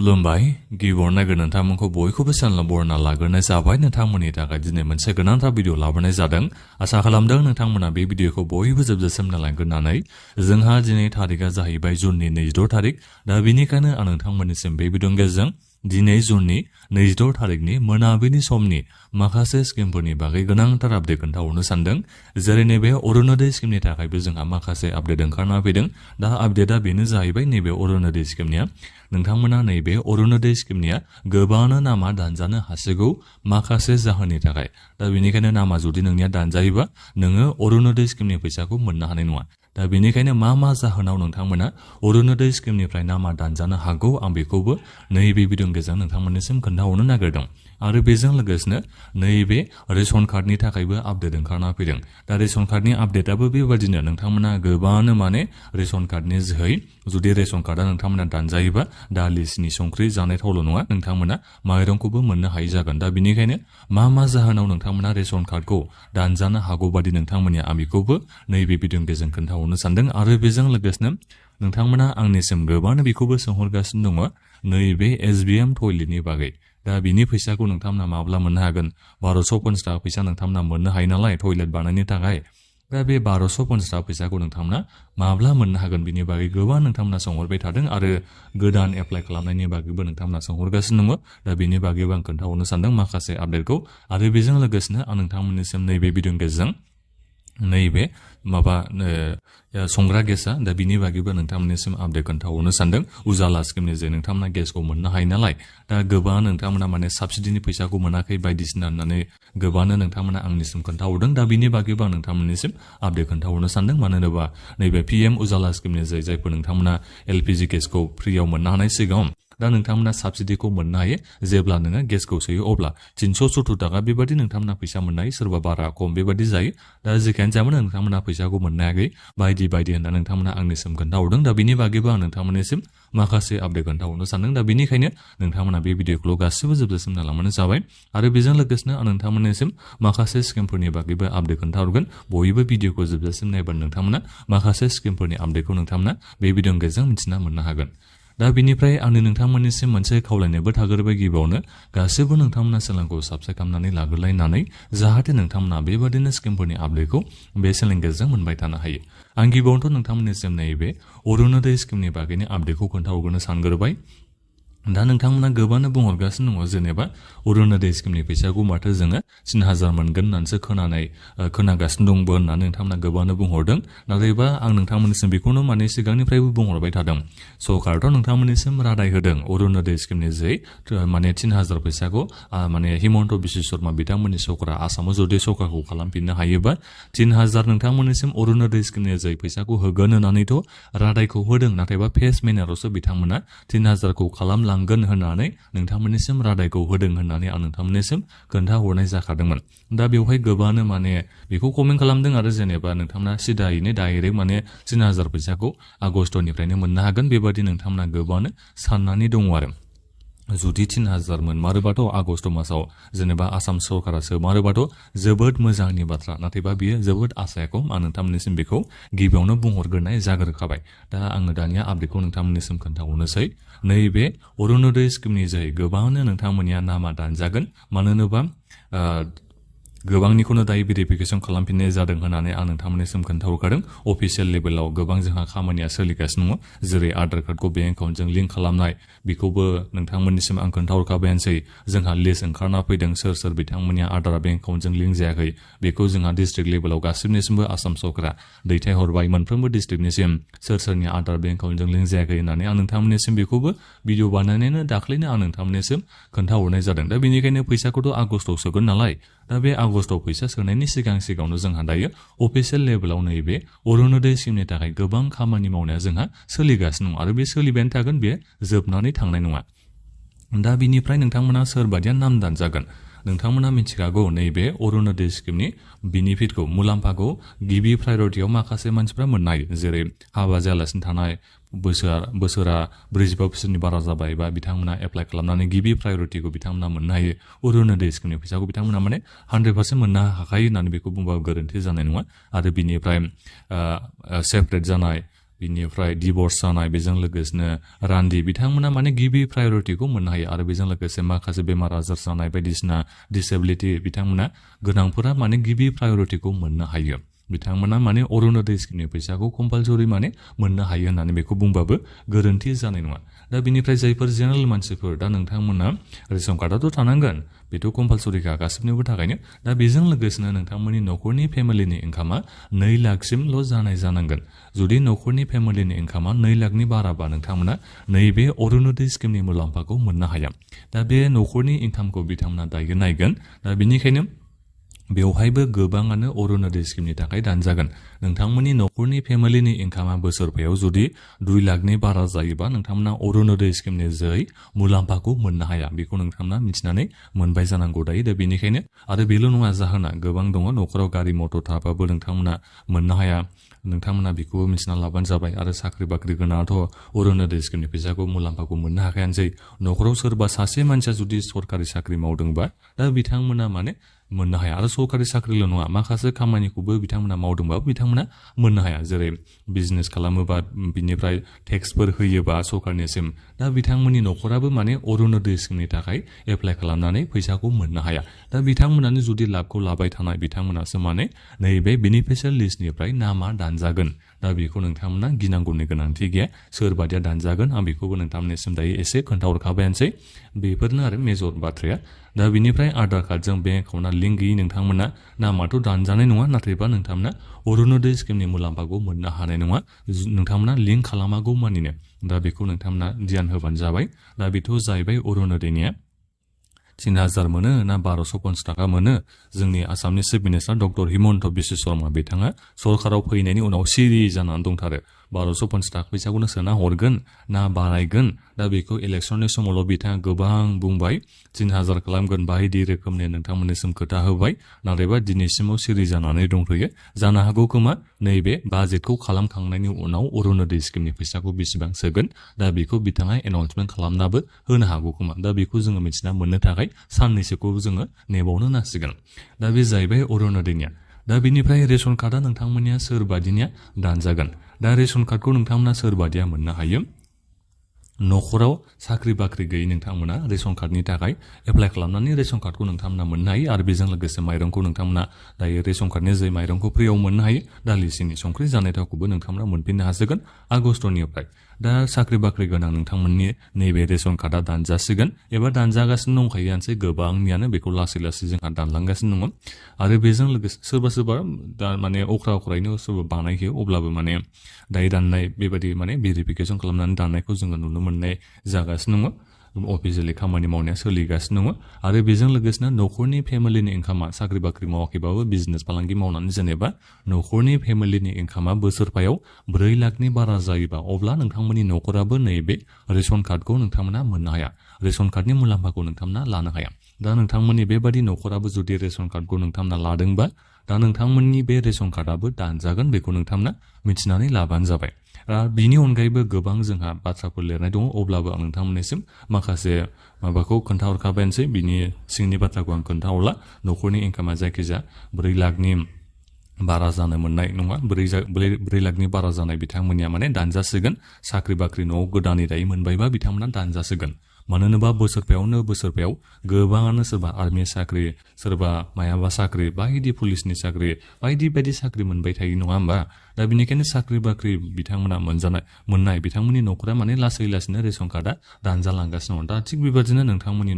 खुलुमबाय गिबियावनो नोंथांमोनखौ बयखौबो चेनेलाव बरायना लाग्रोनाय जाबाय नोंथांमोननि थाखाय दिनै मोनसे गोनांथार भिडिअ लाबोनाय जादों आसा खालामदों नोंथांमोना बे भिडिअखौ बयबो जोबजासिम नायलांगोन होननानै जोंहा दिनै थारिखआ जाहैबाय जुननि 26 थारिख दा बेनिखायनो आं नोंथांमोननिसिम बे भिडिअनि गेजेरजों दिनै जुननि 26 थारिखनि मोनाबिलि समनि माखासे स्किमफोरनि बागै गोनांथार आपडेट खोन्थाहरनो सानदों जेरै नैबे अरुणोदय स्किमनि थाखायबो जोंहा माखासे आपडेट ओंखारना फैदों दा आपडेटआ बेनो जाहैबाय नैबे अरुणोदय स्किमनिया नोंथांमोना नैबे अरुणोदय स्किमनिया गोबांनो नामा दानजानो हासिगौ माखासे जाहोननि थाखाय दा बेनिखायनो नामा जुदि नोंनिया दानजायोबा नोङो अरुणोदय स्किमनि फैसाखौ मोननो हानाय नङा दा बेनिखायनो मा जाहोनाव नोंथांमोना अरुणोदय स्किमनिफ्राय नामा दानजानो हागौ आं बेखौबो नैबे भिडिअनि गेजेरजों नोंथांमोननिसिम खोन्थाहरनो नागिरदों आरो बेजों लोगोसेनो नैबे रेशन कार्डनि थाखायबो आपडेट ओंखारना फैदों दा रेशन कार्डनि आपडेटआबो बेबायदिनो नोंथांमोना गोबांनो माने रेशन कार्डनि जोहै जुदि रेशन कार्डआ नोंथांमोना दानजायोबा दालि सिनि संख्रि जानाय थावल' नङा नोंथांमोना माइरंखौबो मोननो हायै जागोन दा बेनिखायनो मा जाहोनाव नोंथांमोना रेशन कार्डखौ दानजानो हागौ बादि नोंथांमोननि आं बेखौबो नैबे भिडिअनि गेजेरजों खोन्थाहरनो सानदों आरो बेजों लोगोसेनो नोंथांमोना आंनिसिम गोबांनो बेखौबो सोंहरगासिनो दङ नैबे SBM टयलेटनि बागै दा बिनि फैसाखौ नोंथांमोना माब्ला मोननो हागोन 1250 थाखा फैसा नोंथांमोना मोननो हायो नालाय टयलेट बानायनो थाखाय दा बे 1250 थाखा फैसाखौ नोंथांमोना माब्ला मोननो हागोन बिनि बागै गोबां नोंथांमोना सोंहरबाय थादों आरो गोदान एप्लाइ खालामनायनि बागैबो नोंथांमोना सोंहरगासिनो दङ दा बिनि बागैबो आं खोन्थाहरनो सानदों माखासे आपडेटखौ आरो बेजों लोगोसेनो आं नोंथांमोननिसिम नैबे भिडिअनि गेजेरजों नैबे संग्रा गेसा दा बिनि बागैबो नोंथांमोननिसिम आपडेट खोन्थाहरनो सानदों उजाला स्किमनि जे नोंथांमोना गेसखौ मोननो हायो नालाय दा गोबां नोंथांमोना माने साबसिडिनि फैसाखौ मोनाखै बायदिसिना होननानै गोबांनो नोंथांमोना आंनिसिम खोन्थाहरदों दा बिनि बागैबो आं नोंथांमोननिसिम आपडेट खोन्थाहरनो सानदों मानो होनोबा नैबे PM उजाला स्किमनि जे जायफोर नोंथांमोना LPG गेसखौ फ्रियाव मोननो हानाय सिगाङाव दा नोंथांमोना साबसिडिखौ मोननो हायो जेब्ला नोङो गेसखौ सोयो अब्ला 370 थाखा बेबायदि नोंथांमोना फैसा मोननो हायो सोरबा बारा खम बेबायदि जायो दा जेखियानो जायामानो नोंथांमोना फैसाखौ मोननो हायाखै बायदि होनना नोंथांमोना आंनिसिम खोन्थाहरदों दा बिनि बागैबो आं नोंथांमोननिसिम माखासे आपडेट खोन्थाहरनो सानदों दा बेनिखायनो नोंथांमोना बे भिडिअखौल' गासिबो जोबजासिम नायलांबानो जाबाय आरो बेजों लोगोसेनो आं नोंथांमोननिसिम माखासे स्किमफोरनि बागैबो आपडेट खोन्थाहरगोन बयबो भिडिअखौ जोबजासिम नायबानो नोंथांमोना माखासे स्किमफोरनि आपडेटखौ नोंथांमोना बे भिडिअनि गेजेरजों मिथिना मोननो हागोन दा बिनिफ्राय आंनि नोंथांमोननिसिम मोनसे खावलायनायबो थाग्रोबाय गिबियावनो गासिबो नोंथांमोना चेनेलखौ साबस्क्राइब खालामनानै लाग्रोलायनानै जाहाथे नोंथांमोना बेबादिनो स्किमफोरनि आपडेटखौ बे चेनेलनि गेजेरजों मोनबाय थानो हायो आं गिबियावनोथ' नोंथांमोननिसिम नैबे अरुणोदय स्किमनि बागैनि आपडेटखौ खोन्थाहरग्रोनो सानग्रोबाय दा नोंथांमोना गोबांनो बुंहरगासिनो दङ जेनेबा अरुणोदय स्किमनि फैसाखौ माथो जोङो 3000 मोनगोन होननानैसो खोनागासिनो दंबो होननानै नोंथांमोना गोबांनो बुंहरदों नाथायबा आं नोंथांमोननिसिम बेखौनो माने सिगांनिफ्रायबो बुंहरबाय थादों सरकारथ' नोंथांमोननिसिम रादाय होदों अरुणोदय स्किमनि जे माने 3000 फैसाखौ माने हिमन्त बिश्व शर्मा बिथांमोननि सरकारा आसामाव जुदि सरकारखौ खालामफिननो हायोबा 3000 नोंथांमोननिसिम अरुणोदय स्किमनि जे फैसाखौ होगोन होननानैथ' रादायखौ होदों नाथायबा फेस मेनारावसो बिथांमोना 3000खौ खालामलांगोन होननानै नोंथांमोननिसिम रादायखौ होदों होननानै आं नोंथांमोननिसिम खोन्थाहरनाय जाखादोंमोन दा बेवहाय गोबांनो माने बेखौ कमेन्ट खालामदों आरो जेनेबा नोंथांमोना सिदायैनो डाइरेक्ट माने 3000 फैसाखौ आगस्टनिफ्रायनो मोननो हागोन बेबायदि नोंथांमोना गोबांनो साननानै दङ आरो जुदि 3000 मोनमारोबाथ' आगस्ट मासाव जेनेबा आसाम सरकारा सोमारोबाथ' जोबोद मोजांनि बाथ्रा नाथायबा बियो जोबोद आसाया खम आं नोंथांमोननिसिम बेखौ गिबियावनो बुंहरग्रोनाय जाग्रोखाबाय दा आङो दानिया आपडेटखौ नोंथांमोननिसिम खोन्थाहरनोसै नैबे अरुणोदय स्किमनि जोहै गोबांनो नोंथांमोननिया नामा दानजागोन मानो होनोबा गोबांनिखौनो दायो भेरिफिकेसन खालामफिननाय जादों होननानै आं नोंथांमोननिसिम खोन्थाहरखादों अफिसियेल लेभेलाव गोबां जोंहा खामानिया सोलिगासिनो दङ जेरै आधार कार्डखौ बेंक एकाउन्टजों लिंक खालामनाय बेखौबो नोंथांमोननिसिम आं खोन्थाहरखाबायानोसै जोंहा लिस्ट ओंखारना फैदों सोर बिथांमोननिया आधार बेंक एकाउन्टजों लिंक जायाखै बेखौ जोंहा डिस्ट्रिक्ट लेभेलाव गासिबनिसिमबो आसाम सरकारा दैथायहरबाय मोनफ्रोमबो डिस्ट्रिक्टनिसिम सोरनि आधार बेंक एकाउन्टजों लिंक जायाखै होननानै आं नोंथांमोननिसिम बेखौबो भिडिअ बानायनानै दाख्लैनो आं नोंथांमोननिसिम खोन्थाहरनाय जादों दा बेनिखायनो फैसाखौथ' आगस्टआव सोगोन नालाय दा बे आगस्टआव फैसा सोनायनि सिगाङावनो जोंहा दायो अफिसियेल लेभेलाव नैबे अरुणोदय स्किमनि थाखाय गोबां खामानि मावनाया जोंहा सोलिगासिनो दं आरो बे सोलिबायानो थागोन बे जोबनानै थांनाय नङा दा बिनिफ्राय नोंथांमोना सोरबादिया नाम दानजागोन नोंथांमोना मिथिखागौ नैबे अरुणोदय स्किमनि बेनिफिटखौ मुलाम्फाखौ गिबि प्रायरिटियाव माखासे मानसिफ्रा मोननो हायो जेरै हाबा जायालासिनो थानाय बोसोरा 45 बोसोरनि बारा जाबाय बा बिथांमोना एप्लाइ खालामनानै गिबि प्रायरिटिखौ बिथांमोना मोननो हायो अरुणोदय स्किमनि फैसाखौ बिथांमोना माने 100% मोननो हाखायो होननानै बेखौ बुंबाबो गोरोन्थि जानाय नङा आरो बिनिफ्राय सेपारेट जानाय बिनिफ्राय डिभर्स जानाय बेजों लोगोसेनो रान्दि बिथांमोना माने गिबि प्रायरिटिखौ मोननो हायो आरो बेजों लोगोसे माखासे बेमार आजार जानाय बायदिसिना डिसेबिलिटि बिथांमोना गोनांफोरा माने गिबि प्रायरिटिखौ मोननो हायो बिथांमोना माने अरुणोदय स्किमनि फैसाखौ कम्पालसरि माने मोननो हायो होननानै बेखौ बुंबाबो गोरोन्थि जानाय नङा दा बिनिफ्राय जायफोर जेनेरेल मानसिफोर दा नोंथांमोना रेशन कार्डआथ' थानांगोन बेथ' कम्पालसरिखा गासिबनिबो थाखायनो दा बेजों लोगोसेनो नोंथांमोननि न'खरनि फेमिलिनि इनकामा 2 लाखसिमल' जानांगोन जुदि न'खरनि फेमिलिनि इनकामा 2 लाखनि बाराबा नोंथांमोना नैबे अरुणोदय स्किमनि मुलाम्फाखौ मोननो हाया दा बे न'खरनि इनकामखौ बिथांमोना दायो नायगोन दा बेनिखायनो बेवहायबो गोबाङानो अरुणोदय स्किमनि थाखाय दानजागोन नोंथांमोननि न'खरनि फेमिलिनि इनकामा बोसोरफायाव जुदि 2 लाखनि बारा जायोबा नोंथांमोना अरुणोदय स्किमनि जोहै मुलाम्फाखौ मोननो हाया बेखौ नोंथांमोना मिथिनानै मोनबाय जानांगौ दायो दा बेनिखायनो आरो बेल' नङा जाहोना गोबां दङ न'खराव गारि मटर थाबाबो नोंथांमोना मोननो हाया नोंथांमोना बेखौबो मिथिना लाबानो जाबाय आरो साख्रि बाख्रि गोनाङाथ' अरुणोदय स्किमनि फैसाखौ मुलाम्फाखौ मोननो हाखायानोसै न'खराव सोरबा सासे मानसिया जुदि सरकारि साख्रि मावदोंबा दा बिथांमोना माने मोननो हाया आरो सरकारि साख्रिल' नङा माखासे खामानिखौबो बिथांमोना मावदोंबाबो बिथांमोना मोननो हाया जेरै बिजनेस खालामोबा बिनिफ्राय टेक्सफोर होयोबा सरकारनिसिम दा बिथांमोननि न'खराबो माने अरुणोदय स्किमनि थाखाय एप्लाइ खालामनानै फैसाखौ मोननो हाया दा बिथांमोनानो जुदि लाबखौ लाबाय थानाय बिथांमोनासो माने नैबे बेनिफिसियेल लिस्टनिफ्राय नामा दानजागोन दा बेखौ नोंथांमोना गिनांगौनि गोनांथि गैया सोरबादिया दानजागोन आं बेखौबो नोंथांमोननिसिम दायो एसे खोन्थाहरखाबायानोसै बेफोरनो आरो मेजर बाथ्राया दा बिनिफ्राय आधार कार्डजों बेंक एकाउन्टआ लिंक गैयै नोंथांमोना नामाथ' दानजानाय नङा नाथायबा नोंथांमोना अरुणोदय स्किमनि मुलाम्फाखौ मोननो हानाय नङा नोंथांमोना लिंक खालामागौ मानिनो दा बेखौ नोंथांमोना ध्यान होबानो जाबाय दा बेथ' जाहैबाय अरुणोदयनिया 3000 मोनो ना 1250 थाखा मोनो जोंनि आसामनि chief minister doctor Himanta Biswa Sharma बिथाङा सरकाराव फैनायनि उनाव सिरि जानानै दंथारो 1250 थाखा फैसाखौनो सोना हरगोन ना बारायगोन दा बेखौ इलेक्सननि समावल' बिथाङा गोबां बुंबाय 3000 खालामगोन बायदि रोखोमनि नोंथांमोननिसिम खोथा होबाय नाथायबा दिनैसिमाव सिरि जानानै दंथ'यो जानो हागौ खोमा नैबे बाजेटखौ खालामखांनायनि उनाव अरुणोदय स्किमनि फैसाखौ बेसेबां सोगोन दा बेखौ बिथाङा एनाउन्समेन्ट खालामनाबो होनो हागौ खोमा दा बेखौ जोङो मिथिना मोननो थाखाय साननैसोखौ जोङो नेबावनो नांसिगोन दा बे जाहैबाय अरुणोदयनिया दा बेनिफ्राय रेशन कार्डआ नोंथांमोननिया सोरबादिनिया दानजागोन दा रेशन कार्डखौ नोंथांमोना सोरबादिया मोननो हायो न'खराव साख्रि बाख्रि गैयै नोंथांमोना रेशन कार्डनि थाखाय एप्लाइ खालामनानै रेशन कार्डखौ नोंथांमोना मोननो हायो आरो बेजों लोगोसे माइरंखौ नोंथांमोना दायो रेशन कार्डनि जै माइरंखौ फ्रियाव मोननो हायो दालि सिनि संख्रि जानाय थावखौबो नोंथांमोना मोनफिननो हासिगोन आगस्टनिफ्राय दा साख्रि बाख्रि गोनां नोंथांमोननि नैबे रेशन कार्डआ दानजासिगोन एबा दानजागासिनो दंखायोआनोसै गोबांनियानो बेखौ लासै लासै जोंहा दानलांगासिनो दङ आरो बेजों लोगोसे सोरबा दा माने अख्रायैनो सोरबा बानायहोयो अब्लाबो माने दायो दाननाय बेबायदि माने भेरिफिकेसन खालामनानै दाननायखौ जोङो नुनो मोननाय जागासिनो दङ अफिसियेलि खामानि मावनाया सोलिगासिनो दङ आरो बेजों लोगोसेनो न'खरनि फेमिलिनि इनकामा साख्रि बाख्रि मावाखैबाबो बिजनेस फालांगि मावनानै जेनेबा न'खरनि फेमिलिनि इनकामा बोसोरफायाव 4 लाखनि बारा जायोबा अब्ला नोंथांमोननि न'खराबो नैबे रेशन कार्डखौ नोंथांमोना मोननो हाया रेशन कार्डनि मुलाम्फाखौ नोंथांमोना लानो हाया दा नोंथांमोननि बेबादि न'खराबो जुदि रेशन कार्डखौ नोंथांमोना लादोंबा दा नोंथांमोननि बे रेशन कार्डआबो दानजागोन बेखौ नोंथांमोना मिथिनानै लाबानो जाबाय बिनि अनगायैबो गोबां जोंहा बाथ्राफोर लिरनाय दङ अब्लाबो आं नोंथांमोननिसिम माखासे माबाखौ खोन्थाहरखाबायनोसै बिनि सिंनि बाथ्राखौ आं खोन्थाहरला न'खरनि इनकामा जायखिजाया 4 लाखनि बारा जानो मोननाय नङा 4 लाखनि बारा जानाय बिथांमोननिया माने दानजासिगोन साख्रि बाख्रि न'आव गोदानै दायो मोनबायबा बिथांमोना दानजासिगोन मानो होनोबा बोसोरफायाव गोबाङानो सोरबा आर्मि साख्रि सोरबा मायाबा साख्रि बायदि पुलिसनि साख्रि बायदि साख्रि मोनबाय थायो नङा होमबा दा बेनिखायनो साख्रि बाख्रि बिथांमोना मोननाय बिथांमोननि न'खरा माने लासै लासैनो रेशन कार्डआ दानजालांगासिनो दं दा थिग बेबादिनो नोंथांमोननि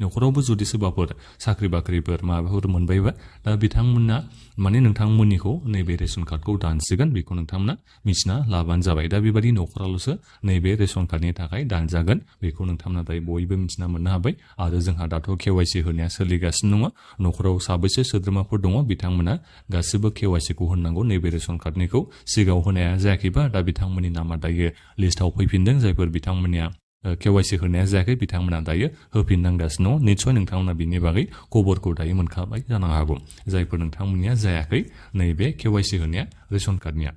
न'खरावबो जुदि सोरबाफोर साख्रि बाख्रिफोर माबाफोर मोनबायबा दा बिथांमोना माने नोंथांमोननिखौ नैबे रेशन कार्डखौ दानसिगोन बेखौ नोंथांमोना मिथिना लाबानो जाबाय दा बेबादि न'खराल'सो नैबे रेशन कार्डनि थाखाय दानजागोन बेखौ नोंथांमोना दायो बयबो मिथिना मोननो हाबाय आरो जोंहा दाथ' KYC होनाया सोलिगासिनो दङ न'खराव साबैसे सोद्रोमाफोर दङ बिथांमोना गासिबो KYCखौ होनांगौ नैबे रेशन कार्डनिखौ सिगाङाव होनाया जायाखैबा दा बिथांमोननि नामा दायो लिस्टआव फैफिनदों जायफोर बिथांमोननिया KYC होनाया जायाखै बिथांमोना दायो होफिननांगासिनो दङ निस्सय नोंथांमोना बिनि बागै खबरखौ दायो मोनखाबाय जानो हागौ जायफोर नोंथांमोननिया जायाखै नैबे KYC होनाया रेशन कार्डनिया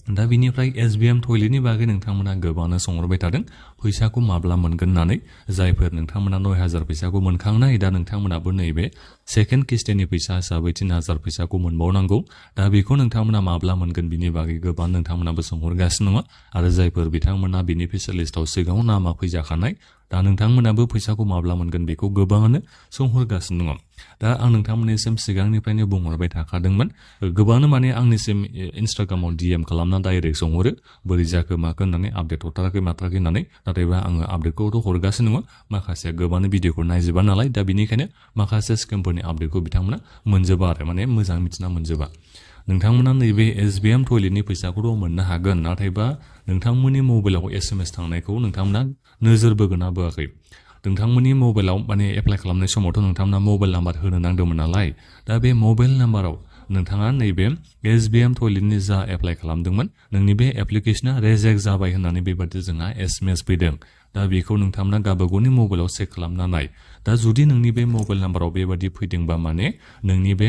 दा बिनिफ्राय SBM टयलेटनि बागै नोंथांमोना गोबांनो सोंहरबाय थादों फैसाखौ माब्ला मोनगोन होननानै जायफोर नोंथांमोना 9000 फैसाखौ मोनखांनाय दा नोंथांमोनाबो नैबे सेकेन्ड किस्तिनि फैसा हिसाबै 3000 फैसाखौ मोनबावनांगौ दा बेखौ नोंथांमोना माब्ला मोनगोन बिनि बागै गोबां नोंथांमोनाबो सोंहरगासिनो दङ आरो जायफोर बिथांमोना बेनिफिसियारि लिस्टआव सिगाङाव नामा फैजाखानाय दा नोंथांमोनाबो फैसाखौ माब्ला मोनगोन बेखौ गोबाङानो सोंहरगासिनो दङ दा आं नोंथांमोननिसिम सिगांनिफ्रायनो बुंहरबाय थाखादोंमोन गोबाङानो माने आंनिसिम इन्स्टाग्रामाव DM खालामना डाइरेक्ट सोंहरो बोरै जाखो माखो होननानै आपडेट हरथाराखै माथाराखै होननानै नाथायबा आङो आपडेटखौथ' हरगासिनो दङ माखासे गोबाङानो भिडिअखौ नायजोबा नालाय दा बेनिखायनो माखासे स्किमफोरनि आपडेटखौ बिथांमोना मोनजोबा आरो माने मोजां मिथिना मोनजोबा नोंथांमोना नैबे SBM टयलेटनि फैसाखौथ' मोननो हागोन नाथायबा नोंथांमोननि मबाइलाव SMS थांनायखौ नोंथांमोना नोजोर बोगोना बोआखै नोंथांमोननि मबाइलाव माने एप्लाइ खालामनाय समावथ' नोंथांमोना मबाइल नाम्बार होनो नांदोंमोन नालाय दा बे मबाइल नाम्बाराव नोंथाङा नैबे SBM टयलेटनि जा एप्लाइ खालामदोंमोन नोंनि बे एप्लिकेशना रिजेक्ट जाबाय होननानै बेबादि जोंहा SMS फैदों दा बेखौ नोंथांमोना गावबागावनि मबाइलाव चेक खालामना नाय दा जुदि नोंनि बे मबाइल नाम्बाराव बेबादि फैदोंबा माने नोंनि बे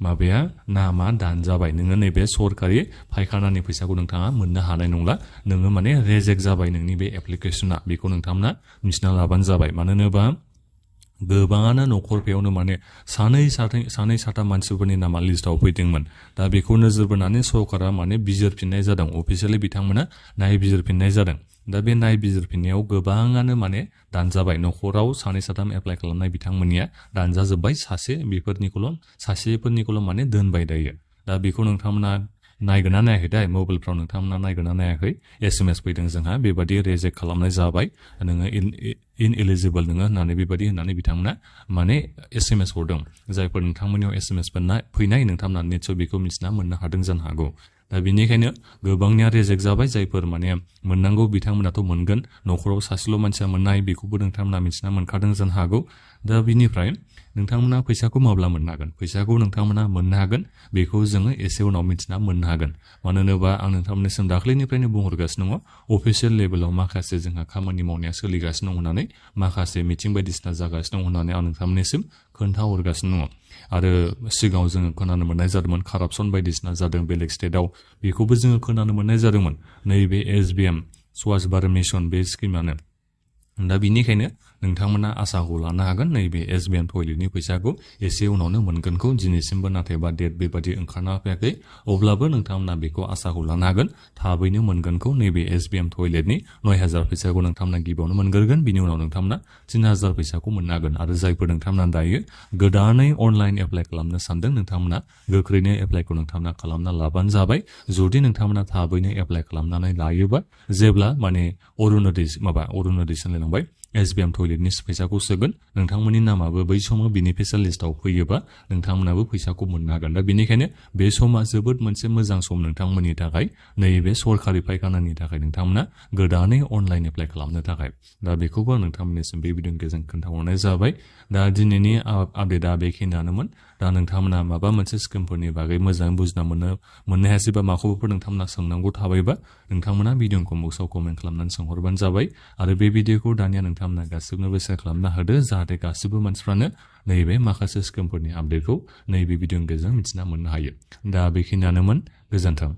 माबाया नामा दानजाबाय नोङो नैबे सरकारि फायखानानि फैसाखौ नोंथाङा मोननो हानाय नंला नोङो माने रिजेक्ट जाबाय नोंनि बे एप्लिकेशना बेखौ नोंथांमोना मिथिना लाबानो जाबाय मानोना गोबाङानो न'खरफोरावनो माने सानै साथाम मानसिफोरनि नामा लिस्टआव फैदोंमोन दा बेखौ नोजोर बोनानै सरकारा माने बिजिरफिननाय जादों अफिसियेलि बिथांमोना नायबिजिरफिननाय जादों दा बे नायबिजिरफिननायाव गोबाङानो माने दानजाबाय न'खराव सानै साथाम एप्लाइ खालामनाय बिथांमोननिया दानजाजोब्बाय सासेफोरनिखौल' माने दोनबाय दायो दा बेखौ नोंथांमोना नायगोना नायाखै दा मबाइलफ्राव नोंथांमोना नायगोना नायाखै SMS फैदों जोंहा बेबादि रिजेक्ट खालामनाय जाबाय नोङो इनएलिजिबल नोङो होननानै बेबादि होननानै बिथांमोना माने SMS हरदों जायफोर नोंथांमोननियाव SMS फैनाय नोंथांमोना निस्सय बेखौ मिथिना मोननो हादों जानो हागौ दा बेनिखायनो गोबांनिया रिजेक्ट जाबाय जायफोर माने मोननांगौ बिथांमोनाथ' मोनगोन न'खराव सासेल' मानसिया मोननाय बेखौबो नोंथांमोना मिथिना मोनखादों जानो हागौ दा बिनिफ्राय नोंथांमोना फैसाखौ माब्ला मोननो हागोन फैसाखौ नोंथांमोना मोननो हागोन बेखौ जोङो एसे उनाव मिथिना मोननो हागोन मानो होनोबा आं नोंथांमोननिसिम दाख्लैनिफ्रायनो बुंहरगासिनो दङ अफिसियेल लेभेलाव माखासे जोंहा खामानि मावनाया सोलिगासिनो दं होननानै माखासे मिटिं बायदिसिना जागासिनो दं होननानै आं नोंथांमोननिसिम खोन्थाहरगासिनो दङ आरो सिगाङाव जोङो खोनानो मोननाय जादोंमोन कारापसन बायदिसिना जादों बेलेग स्टेटआव बेखौबो जोङो खोनानो मोननाय जादोंमोन नैबे SBM स्वच्छ भारत मिशन बे स्किमानो दा बिनिखायनो नोंथांमोना आसाखौ लानो हागोन नैबे SBM टयलेटनि फैसाखौ एसे उनावनो मोनगोनखौ दिनैसिमबो नाथायबा डेट बेबादि ओंखारना फैयाखै अब्लाबो नोंथांमोना बेखौ आसाखौ लानो हागोन थाबैनो मोनगोनखौ नैबे SBM टयलेटनि 9000 फैसाखौ नोंथांमोना गिबियावनो मोनग्रोगोन बिनि उनाव नोंथांमोना 3000 फैसाखौ मोननो हागोन आरो जायफोर नोंथांमोना दायो गोदानै अनलाइन एप्लाइ खालामनो सानदों नोंथांमोना गोख्रैनो एप्लाइखौ नोंथांमोना खालामना लाबानो जाबाय जुदि नोंथांमोना थाबैनो एप्लाइ खालामनानै लायोबा जेब्ला माने अरुणोदय सोलायलांबाय SBM टयलेटनि फैसाखौ सोगोन नोंथांमोननि नामाबो बै समाव बेनिफिसियारि लिस्टआव फैयोबा नोंथांमोनाबो फैसाखौ मोननो हागोन दा बेनिखायनो बे समा जोबोद मोनसे मोजां सम नोंथांमोननि थाखाय नैबे सरकारि फायखानानि थाखाय नोंथांमोना गोदानै अनलाइन एप्लाइ खालामनो थाखाय दा बेखौबो नोंथांमोननिसिम बे भिडिअनि गेजेरजों खोन्थाहरनाय जाबाय दा दिनैनि आपडेटआ बेखिनियानोमोन दा नोंथांमोना माबा मोनसे स्किमफोरनि बागै मोजाङै बुजिना मोननो हायासैबा माखौबाफोर नोंथांमोना सोंनांगौ थाबायबा नोंथांमोना भिडिअखौ बक्सआव कमेन्ट खालामनानै सोंहरबानो जाबाय आरो बे भिडिअखौ दानिया नोंथांमोना गासिबोनोबो शेयार खालामना होदो जाहाथे गासिबो मानसिफ्रानो नैबे माखासे स्किमफोरनि आपडेटखौ नैबे भिडिअनि गेजेरजों मिथिना मोननो हायो दा बेखिनियानोमोन गोजोन्थों